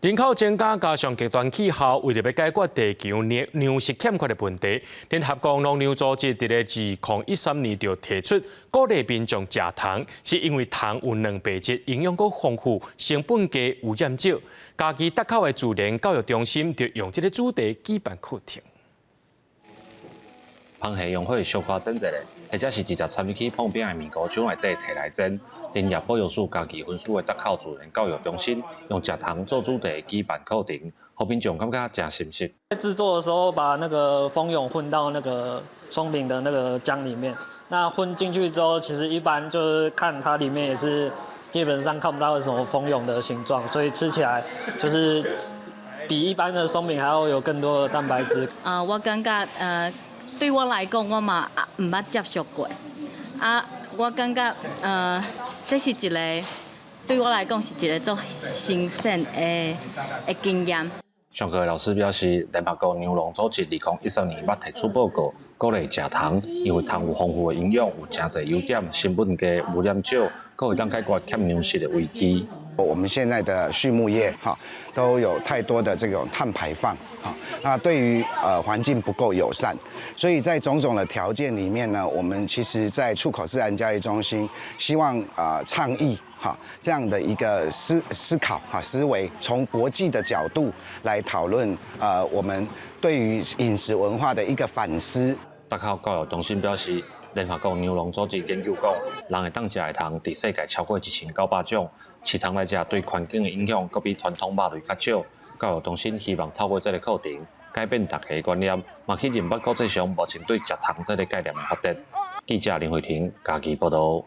人口增加加上極端氣候，為著欲解決地球糧食欠缺的問題，聯合國農糧組織佇咧2013年就提出鼓勵民眾食糖，是因為糖有蛋白質，營養閣豐富，成本低，污染少。嘉義碇口的自然教育中心就用這个主題舉辦課程。芳下用火小可煎一下，或者是直接參入去膨餅的麵糊漿內底提來煎。林業保育署嘉義分署的碇口自然教育中心用食糖做主題舉辦課程，予民眾感覺誠新鮮。在製作的時候，把那個蜂蛹混到那個鬆餅的那個漿裡面。那混進去之後，其實一般就是看它裡面也是基本上看不到什麼蜂蛹的形狀，所以吃起來就是比一般的鬆餅還要有更多的蛋白質。啊，我感覺對我來講，我嘛毋捌接觸過。啊，我感覺這是一個對我來講是一個足新鮮的經驗。上課的老師表示，聯合國糧農組織2013年捌提出報告，鼓勵食糖，因為糖有豐富的營養，有誠濟優點，成本低，污染少，閣會當解決欠糧食的危機。我們現在的畜牧業哈都有太多的這種碳排放，哈，那對於環境不夠友善，所以在種種的條件裡面呢，我們其實在出口自然教育中心希望倡議哈這樣的一個思考哈思維，從國際的角度來討論我們對於飲食文化的一個反思。碇口教育中心表示，聯合國糧農組織研究講，人會當食的糖佇世界超過1900種，飼糖來食對環境的影響，閣比傳統肉類較少。教育中心希望透過這个課程，改變大家的觀念，嘛去認捌國際上目前對食糖這个概念的發展。記者林慧婷嘉義報導。